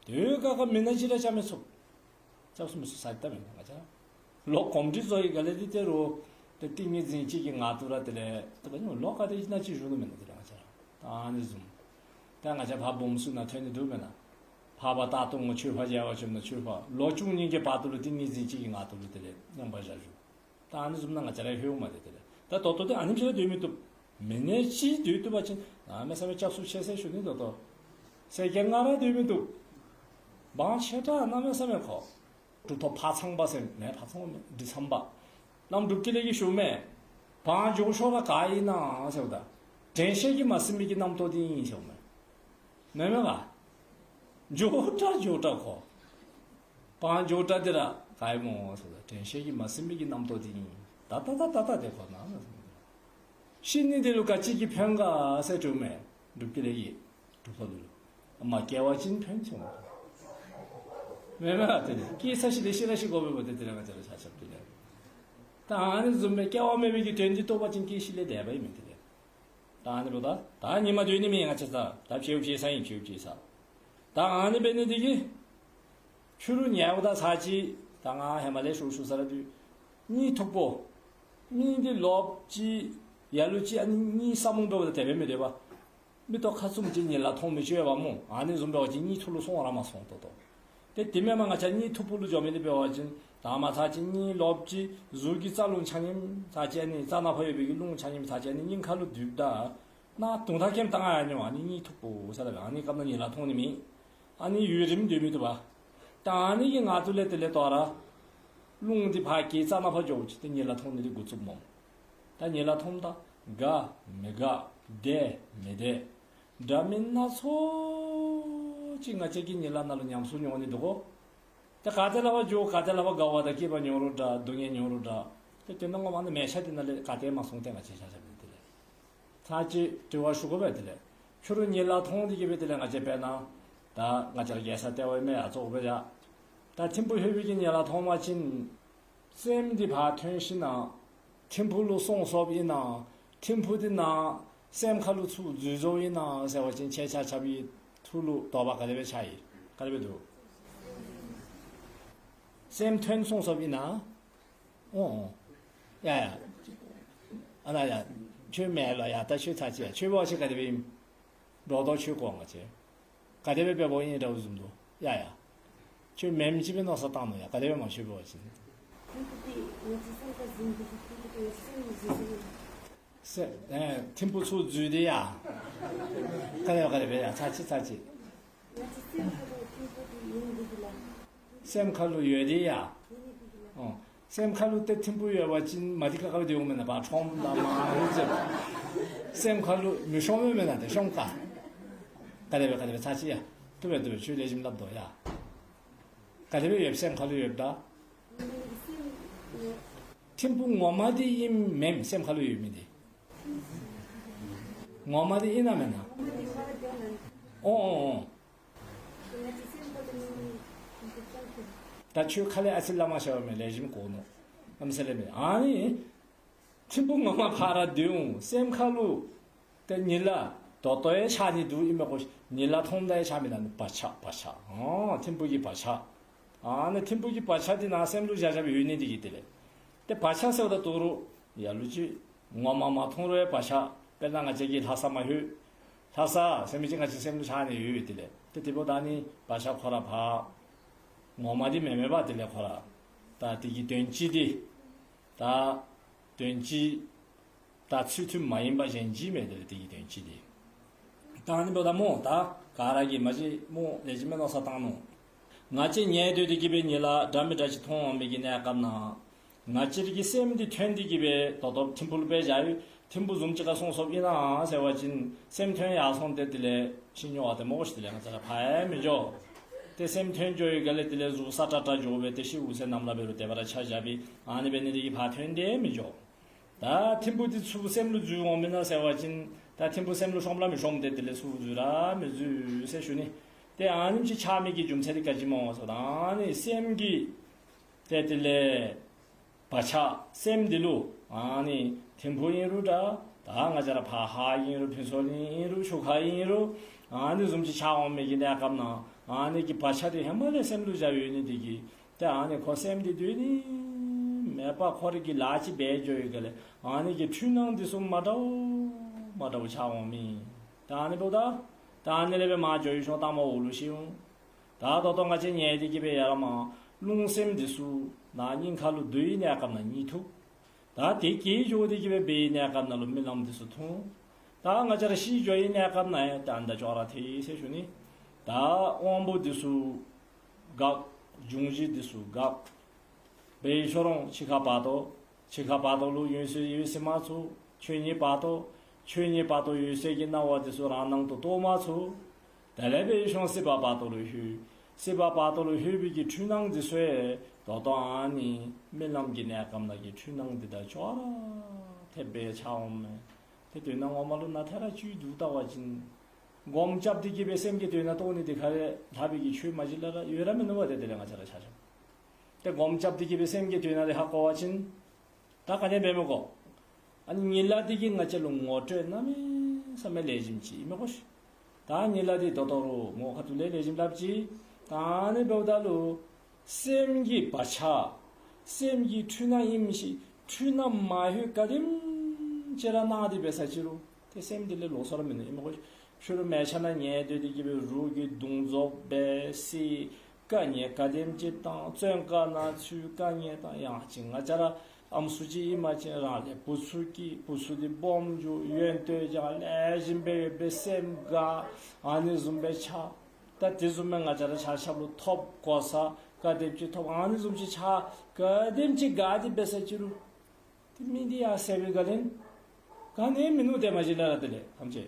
དུས་ཁ་ཁ་མི་ནག་ཅིག་ར་རྐྱབ་མི་ཚུགས། རྐྱབ་ཚུགས་མི་ཚུགས་ཟེར་ལྟ་མེན་ང་བཅས་ར། ལོ་གོམས་འདྲིས་བཟོ་ཡི་ག་ལས་འདི་དེ་རུ། ཏེ་ཏིང་ངེ་འཛིན་གཅིག་གི་ངང་དུ་ར་དེ་ལས་ཏེ་ག་ནི་ལོ་ག་དེ་ཅིག་ནང་ཅིག་བཞུགས་ནུག་མེན་ན་དེ་ལས་ང་བཅས་ར། ད་ཨ་ནི་བཟུམ། ད་ང་བཅས་ཕར་སྦོམ་ཚུ་ནང་ཐོན་ནི་འདུག་མེན་ན། འཕགས་པ་སྟག་སྟོང་ངོ་ཆོས་འཕགས་རྒྱལ་བ་བྱོནམ་ནང་ཆོས་འཕགས་ལོ་བཅུ་གཉིས་ཀྱི་བར་དུ་ལུ་ཏིང་ངེ་འཛིན་གཅིག་གི་ངང་དུ་ལུ་དེ་ལས་མཉམ་པར་བཞག་བཞུགས། ད་ཨ་ནི་བཟུམ་ནང་ང་བཅས་ར་ལྷོད་འོང་མས་ཏེ་དེ་ལས། ད་ད་ལྟོ་ཏེ་ཨ་ནེམ་ཅིག་ར་སྡོད་མི་བཏུབ། མི་ནག་ཅིག་སྡོད་བཏུབ་པ་ཅིན་གནམ་མེད་ས་མེད་སྐྱབས་སུ་མཆི་ཟེར་ཞུ་ནི། ད་ལྟོ་སེ་ཀེན་ལྔ་ར་སྡོད་མི་བཏུབ། དབང་ཆེ་དྲགས་གནམ་མེད་ས་མེད་ཁོ། གྲུབ་ཐོབ་ཕ་ཚང་པ་ཟེར་མི་ཕ་ཚང་པ་མེན། འབྲི་མཚམས་པ། བླམ་འབྲུག་རྒྱལ་ལེགས་ཀྱིས་ཞུཝ་མས། བང་འགྱོ་ཤོས་ར་ག་ཨིན་ན་ཟེརཝ་ད། དྲན་ཤེས་ཀྱིས་མ་ཟིན་མི་གི་རྣམ་རྟོག་འདི་ཨིན་ཟེརཝ་མས། མེན་མེན་ག། འགྱོ་དྲགས་འགྱོ་དྲགས་ཁོ། བང་འགྱོ་དྲགས་འདི་ར་ག་ཨིན་མོ་ཟེརཝ་ད། དྲན་ཤེས་ཀྱིས་མ་ཟིན་མི་གི་རྣམ་རྟོག་འདི་ཨིན། ད་ད་ད་ད་ད་དེ་ཁོ་ན་མེན་ཟེརཝ་མས། ཤི་ནི་འདི་ལུ་ག་ཅི་གིས་ཕན་ག་ཟེར་དྲིཝ་མས། འབྲུག་རྒྱལ་ལེགས་ཀྱིས། གྲུབ་ཐོབ་འདི་ལུ། མ་སྐྱེ་བ་ཅིན་ཕན་ཆེ་མོ། མེན་མེན་ཨ་དེ་ལས་སྐྱེ་ས་ཤི་ལས་ཤི་ར་ཤི་དགོ་པས་མོ། ཏེ་དེ་ལས་ང་བཅས་ར་ཆ་ཁྱབ་དེ་ལས། ད་ཨ་ནི་བཟུམ་སྦེ་སྐྱེ་བ་མེད་པའི་གི་དོན་འདི་རྟོགས་པ་ཅིན་སྐྱེ་ཤི་ལས་འདས་པ་ཨིན་མས་དེ་ལས། ད་ཨ་ནི་འབདཝ་ད་ད་ཉི་མ་སྡོད་ནི་མེད་ང་བཅས་ས། ད་ཕྱེཝ་ཕྱེ་ས་ཨིན། ཕྱེཝ་ཕྱེ་ས། ད་ཨ་ནི་འབད་ནི་འདི་གིས་ཕྱི་རུ་ཉལཝ་ད་ཚར་ཅིག་ད་ང་ཧེ་མ་ལས་ཞུ་ཞུ་ས་ར་དུས་གཉིད་འཐུག་པོ། གཉིད་འདི་ལོག་ཅི་ཡ་ལུ་ཅིག་ཨ་ནི་གཉིད་སམ་འོང་འབདཝ་ད་དེ་སྦེ་མི་སྡོད་པ། མིག་ཏོ་ཁ་བཙུམ་ཅིག་གཉིད་ལམ་མཐོང་མི་ཅིག་ཡོདཔ་སྨོ། ཨ་ནི་བཟུམ་འབད་བ་ཅིན་གཉིད་འཐུག་ལུ་སོང་ར་མ་སོང་ཏོག་ཏོ། ཏེ་དེ་མེན་པར་ང་བཅས་གཉིད་འཐུག་པོ་ལུ་འགྱོ་མི་འདི་འབད་བ་ཅིན་ད་མ་ཚར་ཅིག་གཉིད་ལོག་ཅི་གཟུགས་ཀྱི་རྩ་རླུང་ཆ་མཉམ་ཚར་ཅིག་ཨ་ནི་རྩ་ནག་པ་ཡོད་པའི་གི་རླུང་ཆ་མཉམ་ཚར་ཅིག་ཨ་ནི་སྙིང་ཁ་ལུ་འདུག་ད། ནང་དུང་ཐག་ཁེམ་བཏང་ཡར་འོང་། ཨ་ནི་གཉིད་འཐུག་པོ་ཟེར་སླབ་པས། ཨ་ནི་སྐབས་ནང་གཉིད་ལམ་མཐོང་ནི་མེད། ཨ་ནི་ཡུན་རིངམོ་སྡོད་མི་བཏུབ་པས། ད་ཨ་ནི་གི་ངང་དུ་ལས་དེ་ལས་དོ་རུང་རླུང་འདི་ཕར་གྱི་རྩ་ནག་པ་འགྱོཝ་ཅིག་ཏེ་གཉིད་ལམ་མཐོང་ནི་འདི་འགོ་བཙུགསཔ་སྨོ། ད་གཉིད་ལམ་མཐོངམ་ད་དགའ་མི་དགའ་བདེ་མི་བདེ་འདྲ་མིན་སྣ་ཚོགས་ཅིག་ང་བཅས་ཀྱི་གཉིད་ལམ་ནང་ལུ་ཉམས་སུ་མྱོང་ནི་འདུག་གོ། ད་ག་ཏེ་ལས་ཕར་འགྱོ་ག་ཏེ་ལས་ཕར་དགའ་བ་དང་སྐྱིད་པ་མྱོང་རུང་འདྲ་སྡུག་བསྔལ་མྱོང་རུང་འདྲ། ཏེ་དོན་ངོ་མ་ནི་མལ་ཆ་འདི་ནང་ལས་ག་ཏེ་མ་སོང་སྟེ་ང་བཅས་ཆ་ཁྱབ་འདི་དེ་ལས། ཚར་ཅིག་དྲི་བ་ཞུ་དགོ་པས་དེ་ལས། ཕྱི་རུ་གཉིད་ལམ་མཐོང་སྟེ་གི་སྦེ་དེ་ལས་ང་བཅས་དཔེར་ན་ད་ང་བཅས་ར་རྒྱལ་ས་ལྟེ་བ་ཨིན་མས་ཡ་གཙོ་བོ་སྦེ་ཡ། ད་ཐིམ་ཕུ་ལྷོད་པའི་གི་གཉིད་ལམ་མཐོང་པ་ཅིན་སེམས་འདི་ཕར་ཐོན་ཞིན་ན་ཐིམ་ཕུ་ལུ་སོང་སོཔ་ཨིན་ན་ཐིམ་ཕུ་འདི་ནང་སེམས་ཁ་ལུ་ཚུར་འཛུལ་སོཔ་ཨིན་ན་ཟེར་བ་ཅིན་ཁྱེད་ཆ་ཁྱབ་ཀྱི་ཐུགས་ལུ་དོགས་པ་ག་དེ་སྦེ་ཆགས་ཡི། ག་དེ་སྦེ་འདུག། སེམས་ཐོན་སོང་སོཔ་ཨིན་ན། ཨོ་ཨོ། ཡ་ཡ། ཨ་ནཱ་ཡ། ཁྱོད་མེན་ལོ་ཡ། ད་ཁྱོད་ཚར་ཅིག་ཡ། ཁྱོད་འབད་བ་ཅིན་ག་དེ་སྦེ་ཨིན། རོགས་ཏོ་ཁྱོད་གོ་ང་བཅས། ག་དེ་སྦེ་འབདཝ་ཨིན་འདྲཝ་བཟུམ་འདུག། ཡ་ཡ། ཁྱོད་མེནམ་ཅིག་སྦེ་མནོ་བསམ་བཏང་ནུག་ཡ། ག་དེ་སྦེ་མ་ཁྱོད་འབད་བ་ཅིན། ཐིམ་ཕུ་འདི་ང་བཅས་སེམས་ཁར་འཛིན་འདི་གིས་ཐིམ་ཕུ་འདི་ང་བཅས་སེམས་ལུ་འཛུལ་སོང་ཡ། སེམས་ཨེ་ཐིམ་ཕུ་ཚུར་འཛུལ་ཏེ་ཡ། ག་དེ་སྦེ་ག་དེ་སྦེ་ཡ། ཚར་ཅིག་ཚར་ཅིག། ང་བཅས་སེམས་ཁ་ལུ་ཐིམ་ཕུ་འདི་ཡོད་ནི་འདི་གིས་ལགས། སེམས་ཁ་ལུ་ཡོད་དེ་ཡ། ཡོད་ནི་འདི་གིས་ལགས། ཨོ། སེམས་ཁ་ལུ་ཏེ་ཐིམ་ཕུག་ཡོད་པ་ཅིན་མ་འདི་ཁ་ཁ་ལུ་ཏེ་འོང་མེན་ན། ཕར་ཁྲོམ་ལ་མ་ཧུ་ཅེ། སེམས་ཁ་ལུ་མི་ཤོང་མེན་ན། ཏེ་ཤོང་ཀ། ག་དེ་སྦེ་ག་དེ་སྦེ་ཚར་ཅིག་ཡ། བཏུབ་པས་བཏུབ་པས། ཁྱོད་ལེགས་ཤོམ་སླབ་དོ་ཡ། ག་དེ་སྦེ་ཡོད་སེམས་ཁ་ལུ་ཡོདཔ་ད། ཐིམ་ཕུག་ངོ་མ་འདི་ཨིནམ་མེནམ་སེམས་ཁ་ལུ་ཡོད་མི་འདི། ངོ་མ་འདི་ཨིན་ན་མེན་ན། ཨོ་ཨོ་ཨོ། ད་ཁྱོད་ཁ་ལས་ཨ་ཙི་སླབ་མ་ཤེས་པ་མས། ལེགས་ཤོམ་གོ་ནོ། ཨམ་སེ་ལེ་མེ། ཨ་ནི་ཐིམ་ཕུག་ངོ་མ་ཕར་ར་སྡོད་འོང་། སེམས་ཁ་ལུ་ཏེ་ཉི་ལ་ད་ལྟོ་ཡང་འཆར་ནི་འདུག་ཨིན་མས་གོ། ཉི་ལ་མཐོངམ་ད་ཡང་འཆར་མི་ད་ནི་བག་ཆགས་བག་ཆགས། ཨ་ཐིམ་ཕུག་གི་བག་ཆགས། ཨ་ནི་ཐིམ་ཕུག་གི་བག་ཆགས་འདི་ནཱ་སེམས་ལུ་བཞག་བཞགཔ་ཡོད་ནི་འདི་གིས་དེ་ལས། ཏེ་བག་ཆགས་ཟེརཝ་ད་ད་རུང་ལ་ལུ་ཅིག་ངོ་མ་མ་མཐོང་རུང་བག་ཆགས། དཔེར་ན་ང་བཅས་ཀྱིས་ལྷ་ས་མ་ལྷོད། ལྷ་ས་ཟེར་མི་ཅིག་ང་བཅས་སེམས་ལུ་འཆར་ནི་ཡོད་དེ་ལས། ཏེ་དེ་འབདཝ་ད་ནི་བག་ཆགས་ཁོ་ར་ཕར་ངོ་མ་འདི་མེན་མེན་པ། དེ་ལས་ཁོ་ར་ད་དེ་གི་དོན་སྤྱི་འདི་ད་དོན་སྤྱི་ད་ཚུལ་མཐུན་མ་ཡིན་པ་གཞན་ཅིག་མས། དེ་ལས་དེ་གི་དོན་སྤྱི་འདི། ད་ཨ་ནི་འབདཝ་ད་སྨོ། ད་ག་ར་གིས་མ་གཞི་སྨོ་ལེགས་ཤོམ་མནོ་བསམ་བཏང་ནུག། ང་བཅས་ཉལ་སྡོད་དེ་གི་སྦེ་ཉི་ལ་འདྲ་མི་འདྲ་ཅིག་མཐོང་འོང་མི་གི་གནས་སྐབས་ནང་ང་བཅས་ར་གི་སེམས་འདི་ཐོན་ཏེ་གི་སྦེ་ད་ལྟོ་ཐིམ་ཕུག་ལུ་སྦེ་བཞག་ཡོད། ཐིམ་ཕུག་བཟུམ་ཅིག་ཁར་སོང་སོངམ་ཨིན་ན་ཟེར་བ་ཅིན་སེམས་ཐོན་ཡར་སོང་སྟེ་དེ་ལས་ཤི་ཉོག་ཏེ་སྨོ་ཤི། དེ་ལས་ང་བཅས་ར་ཕར་ཡང་མི་འགྱོ། ཏེ་སེམས་ཐོན་འགྱོ་ཡི་ག་ལས་དེ་ལས་གཟུགས་སྲ་ཀྲག་ཀྲ་འགྱོ་སྦེ་ཏེ་ཤི་འོང་ཟེར་ནམ་ར་འབད་རུང་དེ་སྦེ་ར་ཆ་བཞག་པས། ཨ་ནི་འབད་ནི་དེ་གིས་ཕར་ཐོན་ཏེ་མི་འགྱོ། ད་ཐིམ་ཕུག་འདི་ཚུར་སེམས་ལུ་འཛུལ་འོང་མེན་ན་ཟེར་བ་ཅིན་ད་ཐིམ་ཕུག་སེམས་ལུ་ཤོངམ་ར་མི་ཤོངམ་ཏེ་དེ་ལས་ཚུར་འཛུལ་ར་མི་འཛུལ་ཟེར་ཞུ་ནི། ཏེ་ཨ་ནེམ་ཅིག་འཆར་མི་གི་རྒྱུ་མཚན་འདི་ག་ཅི་སྨོ་ཟེར་བ་ད་ཨ་ནི་སེམས་ཀྱི་ཏེ་དེ་ལས་བག་ཆགས་སེམས་འདི་ལུ་ཨ་ནི་ཐིམ་ཕུག་ཨིན་རུང་འདྲ། ད་ང་བཅས་ར་ཕར་ཧཱ་ཨིན་རུང་ཕུན་ཚོགས་གླིང་ཨིན་རུང་ཆུ་ཁ་ཨིན་རུང་ཨ་ནི་བཟུམ་ཅིག་འཆར་འོང་མི་གི་གནས་སྐབས་ནང་ཨ་ནི་གི་བག་ཆགས་འདི་ཧེ་མ་ལས་སེམས་ལུ་བཞག་ཡོད་ནི་དེ་གིས་ཏེ་ཨ་ནི་ཁོ་སེམས་འདི་སྡོད་ནི་མེད་པར་ཁོ་རའི་གི་ལཱ་ཅིག་འབད་འགྱོ་ཡི་ག་ལས་ཨ་ནི་གི་འཁྲུལ་སྣང་འདི་ཚུ་མ་འདྲཝ་མ་འདྲཝ་འཆར་འོང་མི། ད་ཨ་ནི་འབདཝ་ད་ད་ཨ་ནི་ལས་སྦེ་མར་འགྱོ་ཡི་ཤོང་ལྟག་མ་འོག་ལུ་ཤི་འོང་། ད་ད་ལྟོ་ང་བཅས་ཉལ་ཏེ་གི་སྦེ་ཡར་མར་རླུང་སེམས་འདི་ཚུ་ནཱ་སྙིང་ཁ་ལུ་སྡོད་ཡི་གནས་སྐབས་ནང་གཉིད་ཐུག། ད་དེ་གིས་འགྱོ་སྟེ་གི་སྦེ་འབད་ཡི་གནས་སྐབས་ནང་ལུ་རྨི་ལམ་འདི་ཚུ་མཐོང་། ད་ང་བཅས་ར་ཤི་འགྱོ་ཡི་གནས་སྐབས་ནང་ཡང་ད་ཨ་ནི་ད་ཅོག་ར་འཐད་ཟེར་ཞུ་ནི། ད་དབང་པོ་འདི་ཚུ་འགག། འབྱུང་བཞི་འདི་ཚུ་འགག། འབད་ཡི་ཤོང་རུང་འཆི་ཁ་བར་དོ། འཆི་ཁ་བར་དོ་ལུ་འོད་གསལ་འོད་གསལ་མ་ཚུགས། ཆོས་ཉིད་བར་དོ། ཆོས་ཉིད་བར་དོ་འོད་གསལ་གྱི་སྣང་བ་འདི་ཚུ་རང་སྣང་དུ་རྟོགས་མ་ཚུགས། དེ་ལས་འབད་ཡི་ཤོང་སྲིད་པ་བར་དོ་ལུ་ལྷོད། སྲིད་པ་བར་དོ་ལུ་ལྷོད་པའི་གི་འཁྲུལ་སྣང་འདི་ཚུ་ཡང་ད་ལྟོ་ཨ་ནི་རྨི་ལམ་གྱི་གནས་སྐབས་ནང་གི་འཁྲུལ་སྣང་འདི་དང་ཅོག་ར་འཐདཔ་སྦེ་འཆར་འོང་མས། ཏེ་དོན་ངོ་མ་ལུ་ནཱ་ཐད་ར་ཅིག་བསྡུ་བལྟ་བ་ཅིན་སྒོམ་རྐྱབ་སྟེ་གི་སྦེ་སེམས་ཀྱི་དོན་རྟོགས་ནི་འདི་ག་ར་ལྷག་པའི་གི་ཆོས་མ་གཞི་ལས་ར་ཡོད་ར་མིན་ནུག་པ། ཏེ་དེ་ལས་ང་བཅས་ར་ཆ་ཁྱབ་ཏེ་སྒོམ་རྐྱབ་སྟེ་གི་སྦེ་སེམས་ཀྱི་དོན་ར་འདི་ཧ་གོ་བ་ཅིན་ད་ག་ནི་འབད་མི་དགོ། ཨ་ནི་ཉི་ལ་འདི་གིས་ང་བཅས་ལུ་ངོ་སྤྲོད་གནམ་མེད་ས་མེད་ལེགས་ཤོམ་ཅིག་ཨིན་མས་གོ་ཤིག། ད་ཉི་ལ་འདི་ད་ལྟོ་རུང་མོ་ཁ་ཐུག་ལས་ལེགས་ཤོམ་སླབ་ཅི། ད་ཨ་ནི་འབདཝ་ད་ལུ་སེམས་ཀྱི་བག་ཆགས་སེམས་ཀྱི་འཁྲུལ་སྣང་ཨིནམ་ཤེས། འཁྲུལ་སྣང་མ་ལྷོད་ག་དེམ་ཅིག་ར་སྣང་སྟེ་འབད་ས་ཅི་རུང་ཏེ་སེམས་འདི་ལས་ལོགས་སུ་ར་མིན་ནུག་ཨིན་མས་གོ་ཤིག། ཕྱི་རུ་མལ་ཆ་ནང་ཉལ་སྡོད་དེ་གི་སྦེ་རོགས་ཀྱིས་རྡུང་རྫོབ་འབད་ཟེར་དཀའ་ངལ་ག་དེམ་ཅིག་བཏང་། བཙོན་ཁང་ནང་ཚུད་དཀའ་ངལ་བཏང་། ཡང་ཅིན་ང་བཅས་ར་ཨམ་སྲུ་ཅིག་ཨིན་པ་ཅིན་རང་ལས་བུ་ཚུ་སྐྱེས། བུ་ཚུ་འདི་སྦོམ་འགྱོ། ཡོན་ཏན་ཀྱང་ལེགས་ཤོམ་སྦེ་ཡོད་པའི་སེམས་དགའ། ཨ་ནི་བཟུམ་སྦེ་འཆར། ད་དེ་བཟུམ་སྦེ་ང་བཅས་ར་ཆ་ཁྱབ་ལུ་ཐོབ་གོ་ས་ག་དེམ་ཅིག་ཐོབ། ཨ་ནི་བཟུམ་ཅིག་འཆར། ག་དེམ་ཅིག་དགའ་སྟེ་འབད་ས་ཅི་རུང་ཏེ་མི་འདི་ཡར་སེལ་བའི་བཀའ་དྲིན་ག་ནི་ཡང་མིན་ནུག། ཏེ་མ་གཞི་ལས་ར་དེ་ལས་ཐམས་ཅད་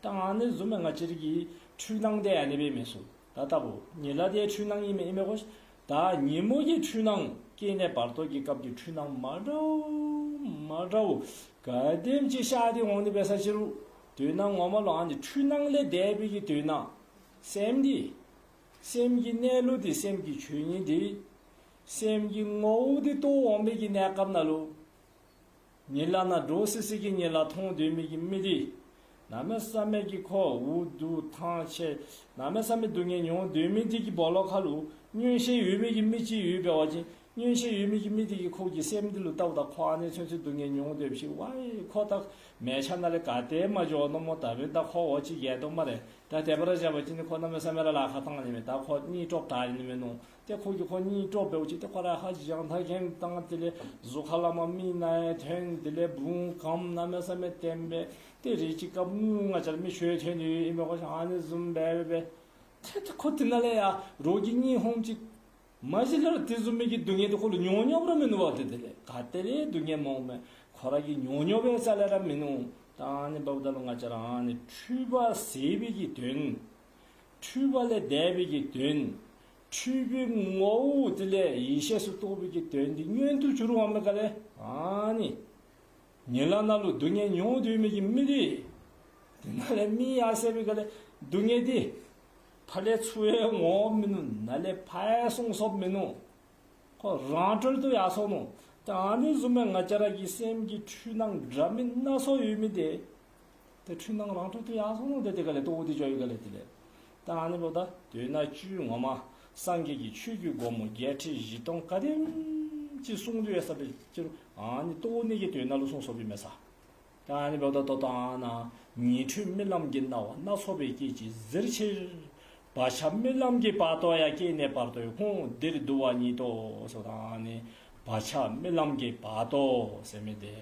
ད་ཨ་ནི་བཟུམ་སྦེ་ང་བཅས་ར་གི་འཁྲུལ་སྣང་འདི་ཨ་ནི་སྦེ་མེན་ན། ད་ལྟ་བུ་ཉི་ལ་འདི་འཁྲུལ་སྣང་ཨིན་མས་ཨིན་མས་གོ་ཤིག། ད་ཉིན་མོ་གི་འཁྲུལ་སྣང་སྐྱེ་གནས་བར་དོ་གི་སྐབས་ཀྱི་འཁྲུལ་སྣང་མ་འདྲཝ་མ་འདྲཝ་ག་དེམ་ཅིག་ཤར་ཏེ་འོང་ནི་འབད་ས་ཅི་རུང་དོན་ངོ་མ་ལུ་ཨ་ནི་འཁྲུལ་སྣང་ལས་འདས་པའི་གི་དོན་སེམས་འདི་སེམས་ཀྱི་གནས་ལུགས་འདི་སེམས་ཀྱི་ཆོས་ཉིད་འདི་སེམས་ཀྱི་ངོ་བོ་འདི་རྟོགས་འོང་པའི་གི་གནས་སྐབས་ནང་ལུ་ཉི་ལ་ནང་འདྲོག་སི་སི་གི་ཉི་ལ་མཐོང་སྡོད་མི་གི་མི་འདི་གནམ་མེད་ས་མེད་ཀྱི་ཁོ་འུ་སྡུག་ཐང་ཆད་གནམ་མེད་ས་མེད་སྡུག་བསྔལ་མྱོང་སྡོད་མི་འདི་གི་སྦོ་ལོགས་ཁ་ལུ་མངོན་ཤེས་ཡོད་མི་གི་མི་ཅིག་ཡོདཔ་འབད་བ་ཅིན་མངོན་ཤེས་ཡོད་མི་གི་མི་འདི་གིས་ཁོ་གི་སེམས་འདི་ལུ་བལྟཝ་ད་ཁོ་ཨ་ནི་ཚུན་ཚོད་སྡུག་བསྔལ་མྱོང་སྡོདཔ་ཅིག་ཝའི་ཁོ་ད་མལ་ཆ་ནང་ལས་ག་ཏེ་མ་འགྱོ་ནུག་སྨོ། ད་འབདན་ད་ཁོ་འོ་ཅིག་རྒས་དོ་སྨ་རེ། ད་དེ་སྦེ་ར་བཞག་པ་ཅིན་ཁོ་གནམ་མེད་ས་མེད་ར་ལཱ་ཁག་བཏང་ནི་མས། ད་ཁོ་གཉིད་དཀྲོག་དྲག་ནི་མས་མནོ། ཏེ་ཁོ་གིས་ཁོ་གཉིད་དཀྲོག་འབདཝ་ཅིག་ཏེ་ཁོ་ར་ཧ་ཅང་ཐག་གེང་བཏང་། དེ་ལས་གཟུགས་ཁ་ལས་མར་མིག་ནང་ཡང་ཐོན། དེ་ལས་བུང་གམ་གནམ་མེད་ས་མེད་བསྟན་པས། ཏེ་རེ་ཅིག་སྐབས་རྔུལ་ང་བཅས་ར་མིག་ཆུ་ཐོན་ནི་ཨིན་མས་གོ་ཤིག། ཨ་ནི་བཟུམ་སྦེ་སྦེ་ཏེ་ཏེ་ཁོ་དེ་ནང་ལས་ཡར་རོགས་ཀྱི་སྙིང་ཧོམ་ཅིག་ མ་གཞི་ལས་ར་དེ་བཟུམ་མའི་གི་སྡུག་བསྔལ་དེ་ཁོ་ལུ་མྱོང་མྱོངམ་ར་མིན་ནུག་པ། ཏེ་དེ་ལས་ག་ཏེ་ར་སྡུག་བསྔལ་མྱོང་མི་ཁོ་ར་གིས་མྱོང་མྱོང་བའི་རྩ་ལས་ར་མིན་ནུག། ད་ཨ་ནི་འབདཝ་ད་ལུ་ང་བཅས་ར་ཨ་ནི་འཁྲུལ་པ་ཟད་པའི་གི་དོན། འཁྲུལ་པ་ལས་འདས་པའི་གི་དོན། འཁྲུལ་པའི་ངོ་བོ་དེ་ལས་ཡེ་ཤེས་སུ་རྟོགས་པའི་གི་དོན་འདི་མངོན་དུ་གྱུར་འོང་མི་ག་ལས་ཨ་ནི་ཉེ་ལམ་ནང་ལུ་སྡུག་བསྔལ་མྱོང་སྡོད་མི་གི་མི་འདི། དེ་ནང་ལས་མི་ཡར་སོང་བའི་ག་ལས་སྡུག་བསྔལ་འདི་ཕར་ལས་ཚུར་ཡང་འོང་མི་ནུག། ནཱ་ལས་ཕར་ཡང་སོང་སོངམ་མིན་ནུག། ཁོ་རང་གྲོལ་དུ་ཡར་སོང་ནུག། ད་ཨ་ནི་བཟུམ་མའི་ང་བཅས་ར་གི་སེམས་ཀྱི་འཁྲུལ་སྣང་འདྲ་མིན་སྣ་ཚོགས་ཡོད་མི་དེ། ཏེ་འཁྲུལ་སྣང་རང་གྲོལ་དུ་ཡར་སོང་ནུག། ཏེ་དེ་ག་ལས་རྟོགས་ཏེ་འགྱོ་བའི་ག་ལས་དེ་ལས། ད་ཨ་ནི་འབདཝ་ད་དོན་དག་བཅུད་ངོ་མ་སངས་རྒྱས་ཀྱི་ཆོས་ཀྱི་སྒོ་མོ་བརྒྱད་ཁྲི་བཞི་སྟོང་ག་དེམ་ཅིག་གསུངས་ཏེ་ཡོད་ས་དེ་ཅིག་ཨ་ནི་རྟོགས་ནི་གི་དོན་དག་ལུ་གསུངས་སོ་བའི་མས་ས། ད་ཨ་ནི་འབདཝ་ད་ད་ལྟོ་ཨ་ནཱ་ཉིང་འཁྲུལ་རྨི་ལམ་གྱི་སྣང་བ་སྣ་ཚོགས་པའི་སྐད་ཅིག་ཟེར་ཕྱིར། བག་ཆགས་རྨི་ལམ་གྱི་བར་དོ་ཡང་། སྐྱེ་གནས་བར་དོའི་ཁུངས་འདིར་བསྡུ་བ་ཉིད་དོ་ཟེརཝ་ད་ཨ་ནི་བག་ཆགས་རྨི་ལམ་གྱི་བར་དོ་ཟེར་མི་དེ་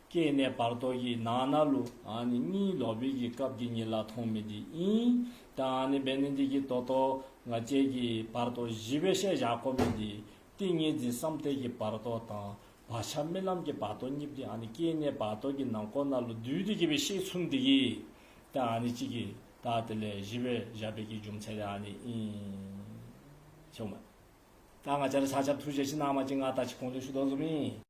སྐྱེ་གནས་བར་དོ་གི་ནང་ན་ལུ་ཨ་ནི་གཉིད་ལོག་པའི་གི་སྐབས་ཀྱི་ཉིད་ལ་མཐོང་མི་འདི་ཨིན། ད་ཨ་ནི་འབད་ནི་འདི་གིས་ད་ལྟོ་ང་བཅས་ཀྱིས་བར་དོ་བཞི་སྦེ་བཤད་བཞག་དགོ་མི་འདི་ཏིང་ངེ་འཛིན་བསམ་གཏན་གྱི་བར་དོ་དང་བག་ཆགས་རྨི་ལམ་གྱི་བར་དོ་གཉིས་འདི་ཨ་ནི་སྐྱེ་གནས་བར་དོ་གི་ནང་ཁོངས་ནང་ལུ་བསྡུས་ཏེ་གི་སྦེ་བཤད་ཚུགས་ནི་འདི་གིས་ད་ཨ་ནི་ཅིག་གིས་ད་དེ་ལས་བཞི་སྦེ་བཞག་པའི་གི་རྒྱུ་མཚན་དེ་ཨ་ནི་ཨིན་ཟེརཝ་མས། ད་ང་བཅས་ར་ཆ་ཁྱབ་ཐུགས་རྗེ་ཆེ་གནང་བ་ཅིན་ང་ད་ཅི་གོང་དུ་ཞུ་དོ་བཟུམ་ཨིན།